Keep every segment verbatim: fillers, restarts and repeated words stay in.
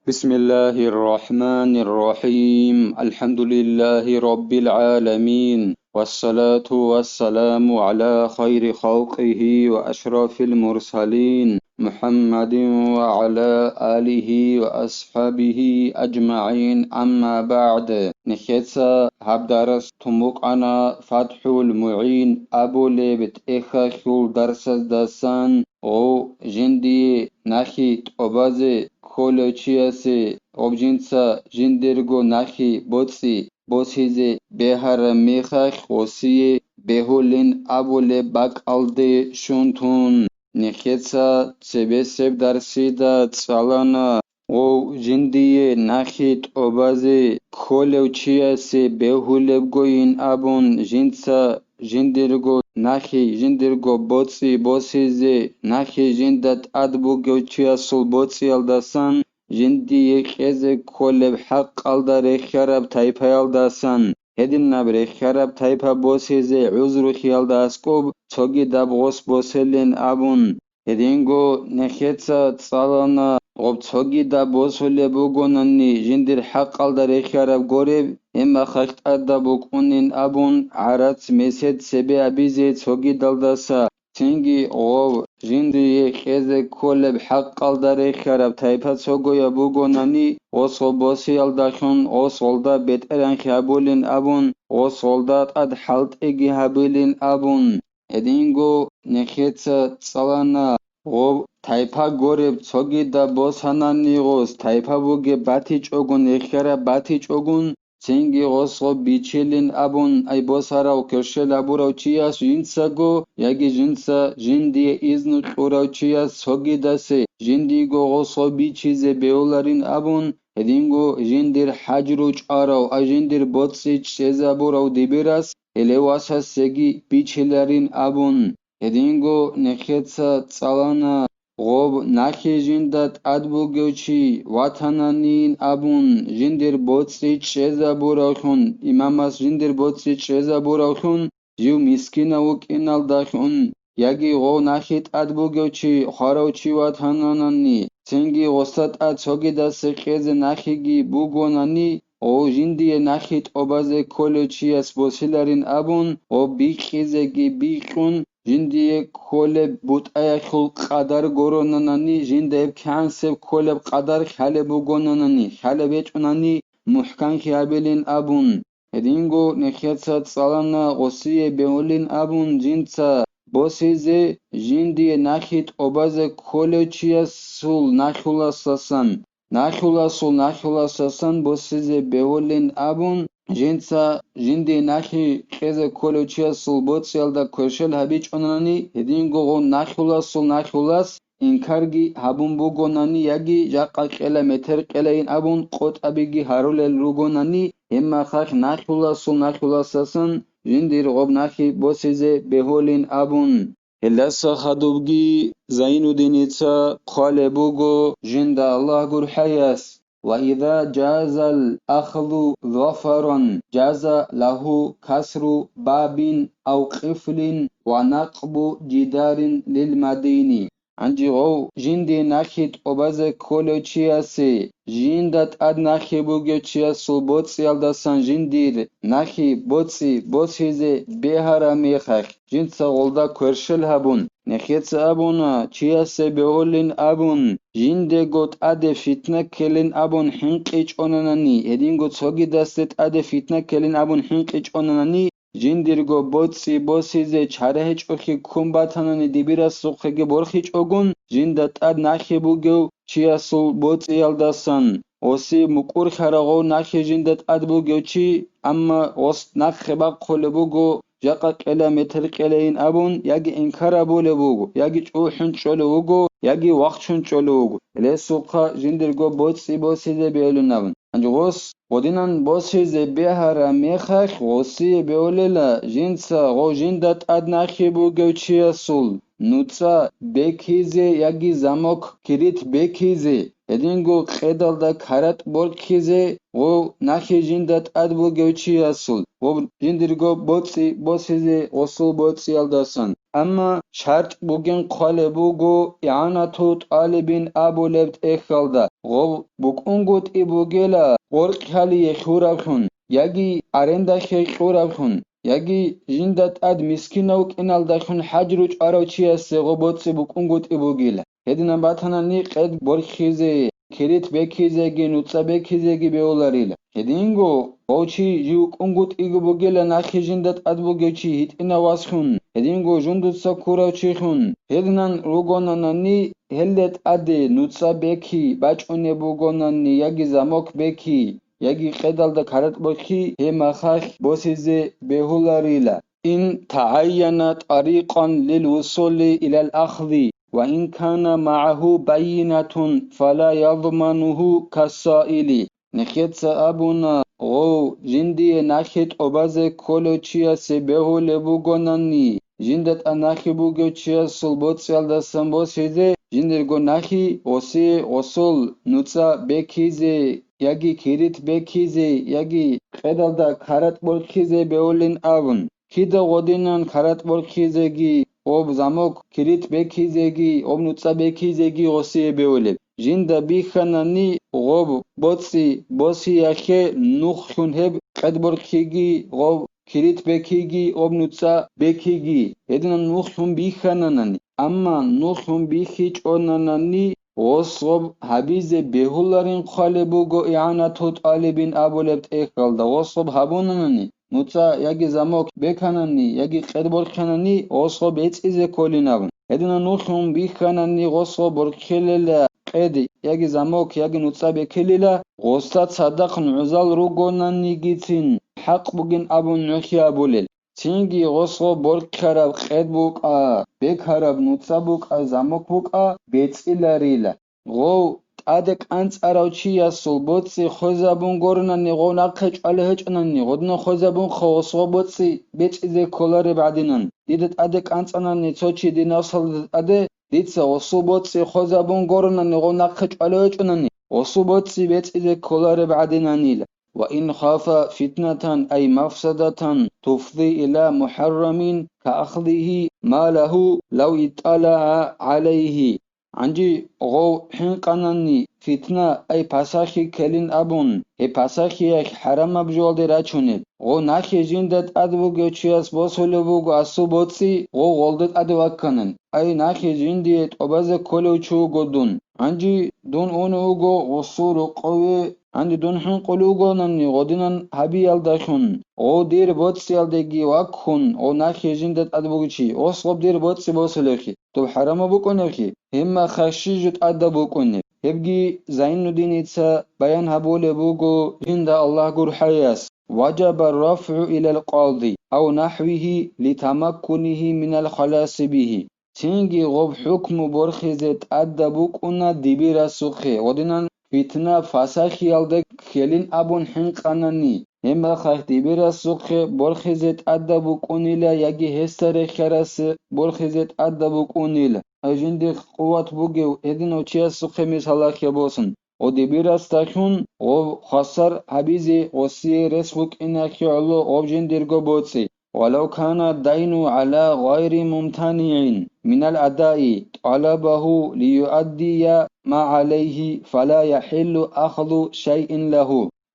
بسم الله الرحمن الرحيم. الحمد لله رب العالمين. والصلاة والسلام على خير خلقه وأشرف المرسلين محمد وعلى آله وأصحابه أجمعين. أما بعد. Нехеца гьаб дарс тун букӀана ФатхӀул МугӀин абулеб тӀехьалъул дарсаздасан. Гъов жиндие нахи тӀобазе кколев чиясе, гъоб жинца жиндирго нахи боцӀи босизе бегьараб мехалъ гъосие бегьулин абулеб бакӀалде щун тун, нехеца цебесеб дарсида цӀалана. Гъов жиндие нахи тӀобазе кколев чиясе бегьулебгойин абун, жинца жиндирго нахи, жиндирго боцӀи босизе, нахи жинда тӀад бугев чиясул боцӀиялдасан жиндие кьезе кколеб хӀакъалда рехьараб тайпаялдасан, гьединаб рехьараб тайпа босизе гӀузрухиялда аскӀоб цогидаб гъос босилин абун. Гьединго нехеца цӀалана, гъоб цогидаб босулеб бугонани жиндир хӀакъалда рехьараб гореб, гьеб мехалъ тӀадаб букӀунин абун, гӀарац месед цебе абизе цогидалдаса, цинги гъов жиндие кьезе кколеб хӀакъалда рехьараб тайпа цогояб бугонани, гъос гъоб босиялдалъун гъос гъолда бетӀергьанлъи гьабулин абун, гъос гъолда тӀад хӀалтӀиги гьабилин абун. Гьединго нехеца цӀалана, гъоб тайпа гореб цогидаб босанани гъос тайпа бугеб батичӀогун, рехьараб батичӀогун, цинги гъос гъоб бичилин абун, ай босарав кверщел гьабурав чияс жинцаго яги жинца жиндие изну кьурав чияс цогидасе жиндиего гъос гъоб бичизе бегьуларин абун, гьединго жиндир хӀажру чӀварав, ай жиндир боцӀи чӀезабурав дибирас, гьелев васасеги бичиларин абун, гьединго нехеца цӀалана, гъоб нахи жинда тӀад бугев чи ватананин абун, жиндир боцӀи чӀезабуравлъун, имамас жиндир боцӀи чӀезабуравлъун, жив мискинав вукӀиналдалъун, яги гъов нахи тӀад бугев чи хварав чи ватананани, цинги гъосда тӀад цогидасе кьезе нахиги бугонани, гъов жиндие нахи тӀобазе кколев чияс босиларин абун, гъоб бикьизеги бикьун, жиндие кколеб бутӀаялъул къадар горонанани, жинда гьеб кигӀансеб кколеб къадар хъалеб бугонанани, хъалеб гьечӀонани, мухӀканлъи гьабилин абун. Гьединго нехеца цӀалана гъосие бегьулин абун жинца босизе, жиндие нахи тӀобазе кколев чиясул нахуласасан, нахуласул нахуласасан босизе бегьулин абун, жинца жиндие нахи кьезе кколев чиясул боцӀиялда кверщел гьабичӀонани, гьединго гъов нахуласул нахулас инкарги гьабун бугонани яги жакъа кьела метер кьелайин абун къотӀабиги гьарулел ругонани, гьеб мехалъ нахуласул нахуласасан жиндир гъоб нахи босизе бегьулин абун. Гьелдаса хадубги Зайнуддиница хъвалеб буго жинда Аллагь гурхӀаяс: وإذا جاز الأخذ ظفرا جاز له كسر باب أو قفل ونقب جدار للمدين. Гьанже гъов жинде нахи тӀобазе кколев чиясе, жинда тӀад нахи бугев чиясул боцӀиялдасан жиндир нахи боцӀи босизе бегьараб мехалъ, жинца гъолда кверщел гьабун, нехеца абуна, чиясе бегьулин абун, жиндего тӀаде фитна ккелин абун хӀинкъичӀонанани, гьединго цогидасде тӀаде фитна ккелин абун хӀинкъичӀонанани, жиндирго боцӀи босизе чара гьечӀолъи ккун батанани дибирасухъеги борхичӀогун, жинда тӀад нахи бугев чиясул боцӀиялдасан, гъосие мукӀурлъарав гъов нахи жинда тӀад бугев чи, амма гъос нахъе бахъулеб буго, жакъа кьела метер кьелейин абун, яги инкар абулеб буго, яги чӀухӀун чӀолев вуго, яги вахчун чӀолев вуго. Гьелесухъа жиндирго боцӀи босизе бегьулин абун. Гьанже гъос гъодинан босизе бегьараб мехалъ гъосие бегьулела жинца гъов жинда тӀад нахи бугев чиясул нуцӀа бекизе яги замок кирит бекизе, гьединго къедалда каратӀ борхизе гъов нахи жинда тӀад бугев чиясул, гъов жиндирго боцӀи босизе гъосул боцӀиялдасан. Амма шартӀ бугин хъвалеб буго игӀанату тӀалибин абулеб тӀехьалда. гъов букӀунгутӀи бугела къоркьалие хьуравлъун, яги арендахъе кьуравлъун, яги жинда тӀад мискинав вукӀиналдалъун хӀаж ручӀарав чиясе гъо боцӀи букӀунгутӀи бугила. Гьединан батанани къед борхизе, кирит бекизеги, нуцӀа бекизеги бегьуларила. Гьединго гъов чи жив кӀунгутӀиго бугила нахъе жинда тӀад бугев чи гьитӀинав васхун, гьединго жундуца ккурав чихун, гьединан ругонанани гьелде тӀаде нуцӀа беки бачӀунеб бугонанни яги замок беки, яги къедалда карат борхи гьеб махалъ босизе бегьуларила. إن تعين طريقا للوصول إلى الأخذ، وإن كان معه بينة فلا يضمنه كالسائل. Нехеца абуна, гъов жиндие нахи тӀобазе кколев чиясе бегьулеб бугонанни, жинда тӀад нахи бугев чиясул боцӀиялдасан босизе, жиндирго нахи гъосие гъосул нуцӀа бекизе, яги кирит бекизе, яги къедалда карат борхизе бегьулин абун. Кида гъодинан карат борхизеги, гъоб замок кирит бекизеги, гъоб нуцӀа бекизеги гъосие бегьулеб. Жинда бихьанани гъоб боцӀи босиялъе нухлъун гьеб къед борхиги, гъоб кирит бекиги, гъоб нуцӀа бекиги, гьединан нухлъун бихьананани. Амма нухлъун бихьичӀонанани, гъос гъоб гьабизе бегьуларин хъвалеб буго игӀанатул тӀалибин абулеб тӀехьалда, гъос гъоб гьабунанани, нуцӀа яги замок беканани, яги къед борханани, гъос гъоб бецӀизе кколин абун. Гьединан нухлъун бихьанани, гъос гъоб борхелила къед, яги замок, яги нуцӀа бекелила, гъосда цадахъ нугӀзал ругонанигицин, хӀакъ бугин абун нухье абулел. Цинги гъос гъоб борхараб къед букӀа, бекараб нуцӀа букӀа, замок букӀа, бецӀиларила. Гъов тӀаде кӀанцӀарав чиясул боцӀи хвезабун горунани, гъов нахъе чӀвалев гьечӀонани, гъодинан хвезабунха гъос гъоб боцӀи бецӀизе кколареб гӀадинан. Дида тӀаде кӀанцӀанани цо чи динасалда тӀаде, дица гъосул боцӀи хвезабун горунани, гъов нахъе чӀвалев гьечӀонани, гъосул боцӀи бецӀизе кколареб гӀадинанила. وإن خاف فتنة، أي مفسدة تفضي إلى محرم كأخذه ماله لو اطلع عليه. Гьанже гъов хӀинкъанани фитна, ай пасахи ккелин абун, гьеб пасахиялъ хӀарамаб жоялде рачунеб. Гъов нахъе жинда тӀад бугев чияс босулеб буго асул боцӀи, гъов гъолда тӀаде вакканан. Ай, нахъе жиндие тӀобазе кколев чи вуго дун. Гьанже дун унев вуго гъосул рокъове, гьанже дун хӀинкъулев вугонани гъодинан гьабиялдалъун, гъов дир боцӀиялдеги ваккун, гъов нахъе жинда тӀад бугев чи, гъос гъоб дир боцӀи босулевхъи, доб хӀарамаб букӀуневхъи, гьеб махалъ щиб жо тӀадаб букӀунеб? Гьебги Зайнуддиница баян гьабулеб буго жинда Аллагь гурхӀаяс: وجب الرفع إلى القاضي أو نحوه لتمكنه من الخلاص به. Цинги гъоб хӀукму борхизе тӀадаб букӀуна дибирасухъе, гъодинан фитна-фасахиялда ккелин абун хӀинкъанани, гьеб махалъ дибирасухъе борхизе тӀадаб букӀунила яги гьесда рехьарасе борхизе тӀадаб букӀунила. Ай жиндихъ къуват бугев гьединав чиясухъе мисалалъе босун. Гъо дибирасдалъун гъоб хвасар гьабизе гъосие рес букӀиналъе гӀоло гъоб жиндирго боцӀи, ولو كان الدين على غير ممتنع من الأداء طلبه ليؤدي ما عليه فلا يحل أخذ شيء له.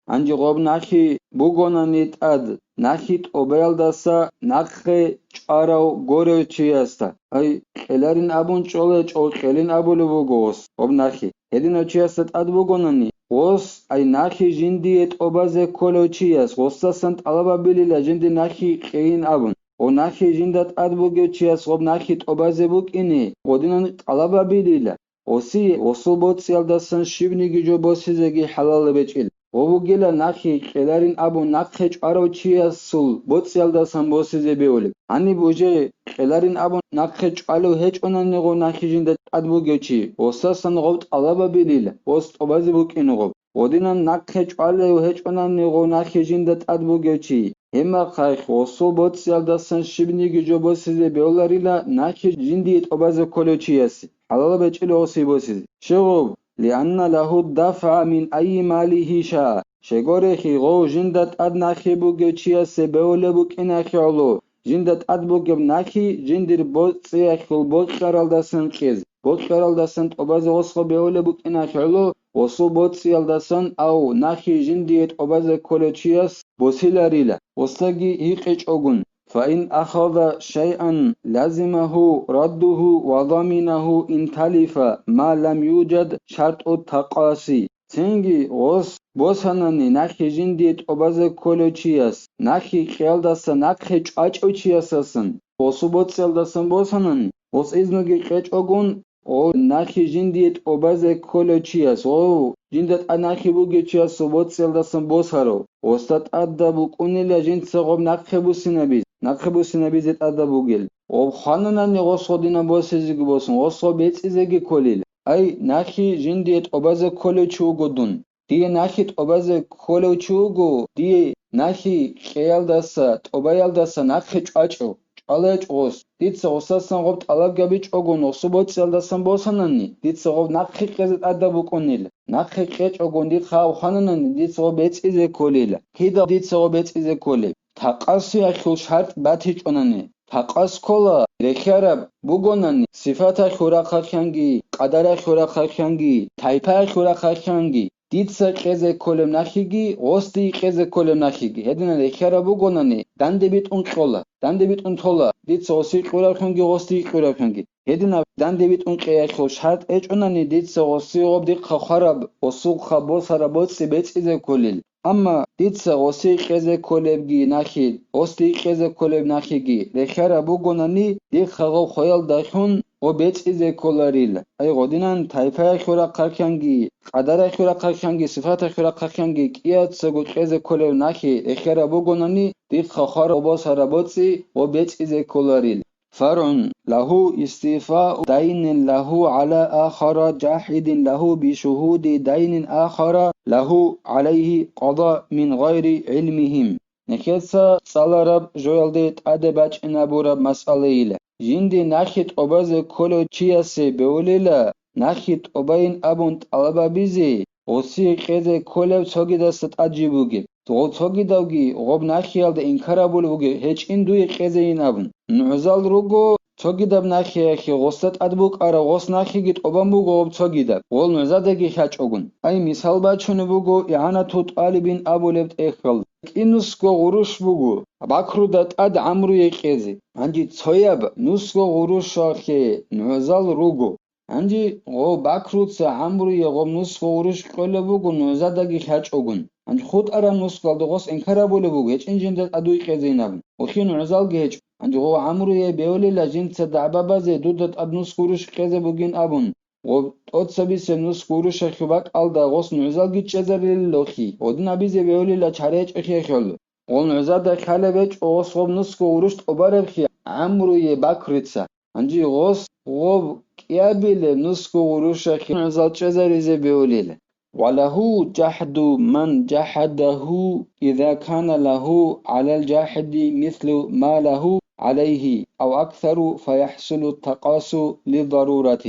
Гьанже гъоб нахъе бугонани тӀад, нахъе тӀобаялдаса нахъе чӀварав горев чиясда, ай, кьеларин абун чӀолей, чӀол кьелин абулеб буго гъос гъоб нахъе. Гьединав чиясда тӀад бугонани, гъос, ай, нахъе жиндие тӀобазе кколев чияс, гъосдасан тӀалаб гьабилила жинде нахъе кьейин абун. Гъо нахъе жинда тӀад бугев чияс гъоб нахъе тӀобазе букӀине, гъодинан тӀалаб гьабилила. Гъосие гъосул боцӀиялдасан щибниги жо босизеги хӀалалаб гьечӀел. Гъо бугила нахъе кьеларин абун нахъе чӀварав чиясул боцӀиялдасан босизе бегьулеб. Гьаниб уже кьеларин абун нахъе чӀвалев гьечӀонани гъо нахъе жинда тӀад бугев чи, гъосдасан гъов тӀалаб гьабилила, гъос тӀобазе букӀине гъоб. Гъодинан нахъе чӀвалев гьечӀонани гъо нахъе жинда тӀад бугев чи, гьеб махалъ гъосул боцӀиялдасан щибниги жо босизе бегьуларила нахъе жиндие тӀобазе кколев чиясе. ХӀалалаб гьечӀила гъосие босизе. Щай гъоб? لأن له الدفع من أي ماله شاء. Щайгурелъул гъов жинда тӀад нахъе бугев чиясе бегьулеб букӀиналъе гӀоло, жинда тӀад бугеб нахи жиндир боцӀиялъул бокьаралдасан кьез, бокьаралдасан тӀубазе гъосго бегьулеб букӀиналъ гӀоло, гъосул боцӀиялдасан ав нахи жиндие тӀубазе кколев чияс босиларила, гъосдаги гьикъичӀогун. فإن أخذ شيئا لزمه رده وضمنه إن تلف ما لم يوجد شرط التقاصي. Цинги гъос босанани нахи жиндие тӀубазе кколев чияс, нахи кьеялдаса нахъе чӀвачӀев чиясасан, гъосул боцӀиялдасан босанани, гъос изнуги кьечӀогун, о, нахи жиндие тӀубазе кколев чияс, о, жинда тӀад нахи бугев чиясул боцӀиялдасан босарав, гъосда тӀадаб букӀунила жинца гъоб нахъе буссинабиз, нахъе буссинабизе тӀадаб бугел. Гъоб хвананани гъос гъодинаб босизеги босун, гъос гъоб бецӀизеги кколел. Ай, нахи жиндие тӀубазе кколев чи вуго дун. Дие нахи тӀубазе кколев чи вуго, дие нахи кьеялдаса, тӀубаялдаса нахъе чӀвачӀо, чӀвалечӀо гъос. Дица гъосасан гъоб тӀалаб гьабичӀогун гъосул боцӀиялдасан босанани, дица гъоб нахъе кьезе тӀадаб букӀунел. Нахъе кьечӀогун дихъа гьав хвананани, дица гъоб бецӀизе кколел. Кида дица гъоб бецӀизе кколеб? Такъасиялъул шартӀ батичӀонани, такъас ккола, рехиараб бугонани, сифаталъул рахъалъанги, къадаралъул рахъалъанги, тайпаялъул рахъалъанги, дица кьезе кколеб нахиги, гъосдие кьезе кколеб нахиги, гьединан рехиараб бугонани, данде битӀун кьола, данде битӀун тола, дица гъосие кьурабхӀунги, гъосдие кьурабхӀунги. Гьединаб данде битӀун кьеялъул шартӀ гьечӀонани, дица гъосие гъоб дихъа хвараб, гъосухъа босараб боцӀи бецӀизе кколел. Амма дица гъосие кьезе кколебги нахи, гъосдие кьезе кколеб нахиги рехиараб бугонани, дихъа гъоб хвеялдалъун гъоб бецӀизе кколарил. Ай гъодинан тайпаялъул рахъалъанги, къадаралъул рахъалъанги, сифаталъул рахъалъанги кӀияцаго кьезе кколев нахи рехиараб бугонани, дихъа хвараб босараб боцӀи гъоб бецӀизе кколарил. فرع له استيفاء دين له على آخر جاحد له بشهود دين آخر له عليه قضاء من غير علمهم. Нехеца цӀалараб жоялде тӀаде бачӀинабураб масъалайила. Жинди нахи тӀубазе кколев чиясе бевулила, нахи тӀубайин абун тӀалаб гьабизе, гъосие кьезе кколев цогидасда тӀад жиб бугеб. Гъо-, цогидавги гъоб нахиялда инкар гьабулеб бугеб, гьечӀин дуе кьезейин абун. НугӀзал руго, цогидаб нахиялъе гъосда тӀад букӀараб гъос нахиги тӀубан буго гъоб цогидаб, гъол нугӀзадаги лъачӀогун. Ай, мисал бачунеб буго ИгӀанату тӀалибин абулеб тӀехьалда. КӀи нусго гъурущ буго, бакруда тӀад гӀамруе кьезе. Гьанже цояб нусго гъурущалъе нугӀзал руго. Гьанже гъо бакруца гӀамруе гъоб нусго гъурущ кьолеб буго нугӀзадаги лъачӀогун. Гьанже хутӀараб нусгалда гъос инкар гьабулеб буго, гьечӀин жинда тӀадуй кьезейин абун. Гъолъие нугӀзалги гьечӀо. Гьанже гъо гӀамруе бевлила жинца дагӀба базе дуда тӀад нусго гъурущ кьезе бугин абун. Гъо тӀоцабисеб нусго гъурущалъул бакӀалда гъос нугӀзалги чӀезарилила гъолъи. Гъодин абизе бевлила чара гьечӀохъе хьоло. Гъо нугӀзада лъалеб гьечӀо гъос гъоб нусго гъурущ тӀубарабхъи гӀамруе бакруца. Гьанже гъос гъоб кӀиабилеб нусго гъурущалъе нугӀзал чӀезаризе бевлила. وله جحد من جحده إذا كان له على الجاحد مثل ما له عليه أو أكثر فيحصل التقاص للضرورة.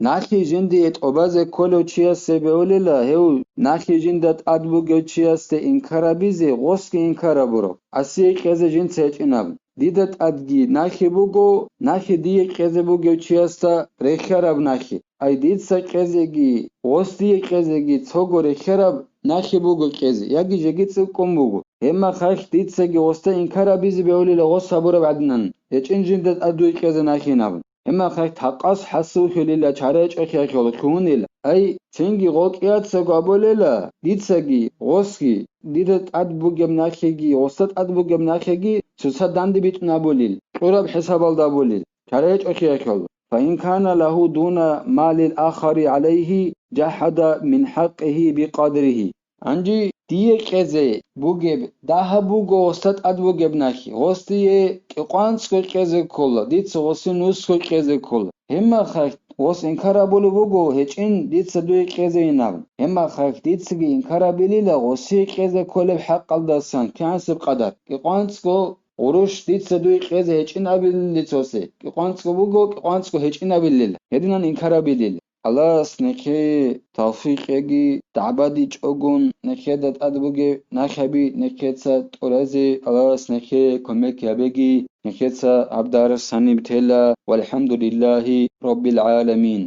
Нахи жиндие тӀубазе кколев чиясе бевлила, гьев нахи жинда тӀад бугев чиясде инкар гьабизе, гъосги инкар гьабураб, гъосие кьезе жинца гьечӀин абун. Дида тӀадги нахи буго, нахи дие кьезе бугев чиясда рехиараб нахи. Ай дица кьезеги, гъос дие кьезеги цого рехиараб нахи буго кьезе, яги жеги цӀикӀкӀун буго. Гьебмахалъ дицаги гъосда инкар гьабизе бевлила гъос гьабураб гӀадинан, гьечӀин жинда тӀад дуе кьезе нахин абун. Гьебмахалъ такъас хӀасуллъулила чара гьечӀохъе хьоло лъугьунел. Ай, цинги гъо кӀияцаго абулела, дицаги, гъосги, дида тӀад бугеб нахиги, гъосда тӀад бугеб нахиги цоца данде битӀун абулел, кьураб хӀисабалда абулел, чара гьечӀохъе хьоло. فإن كان له دون ما للآخر عليه جحد من حقه بقدره. Гьанже дие кьезе бугеб дагьаб буго гъосда тӀад бугеб нахи, гъос дие кӀикъванцӀго кьезе ккола, дица гъосие нусго кьезе ккола. Гьебмахалъ гъос инкар гьабулеб буго, гьечӀин дица дуе кьезейин абун. Гьебмахалъ дицаги инкар гьабилила гъосие кьезе кколеб хӀакъалдасан кигӀансеб къадар. КӀикъванцӀго гъурущ дица дуе кьезе гьечӀин абилила цосе. КӀикъванцӀго буго, кӀикъванцӀго гьечӀин абилила. Гьединан инкар гьабилила. Аллагьас нехее тавфикъ кьеги, дагӀбадичӀогун нехеда тӀад бугеб нахъаби нехеца тӀуразе Аллагьас нехее кумек гьабеги, нехеца гьаб дарс гьаниб тела. ВалхӀамдулиллагьи раббил гӀаламин.